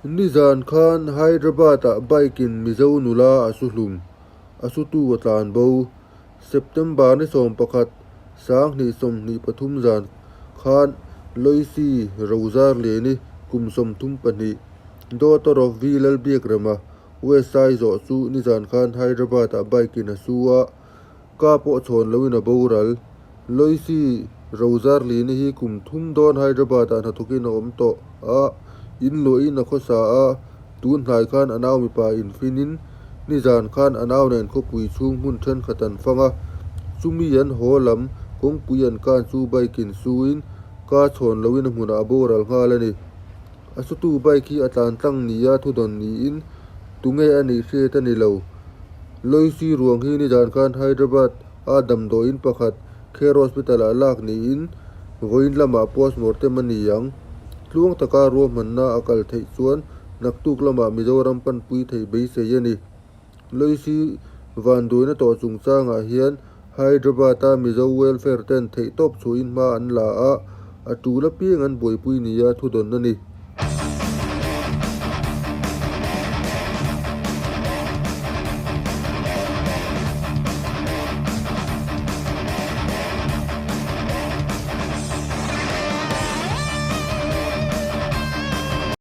Nizan khan Hyderabad-ah bike-in Mizo nula a su hlum, a sutu a tlan bo. September ni 11, 2023 zan khan Loicy Rozarliani kum 34, daughter of V Lalbiakrema, West Saizawh chu nizan khan Hyderabad-ah bike-in a su a, ka pawh chhawn loin a boral. Loicy Rozarliani hi kum thum dawn Hyderabad-ah hnathawkin a awm tawh a, in luahin a khawsa a, tun hnai khan a nau mipa infinin nizan khan a nau nen khawpui chhung hmun thenkhat an fang a, chumi an haw lam kawngpui an kan chu bike-in suin ka chhawn loin a hmunah a boral nghal a ni. A sutu bike hi a tlan tlang nia thudawn niin tunge a nih hriat a ni lo. Loicy ruang hi nizan khan Hyderabad a damdawiin pakhat Care Hospital ah lak niin vawiin lamah postmortem a ni ang. Tluang taka ruahmanna a kal theih chuan naktuk lamah Mizoram panpui theih beisei a ni. Loicy vanduaina tawh chungchangah hian Hyderabad-a Mizo Welfare ten theihtawp chhuahin hma an la a, a tul apiang an buaipui nia thudawn a ni.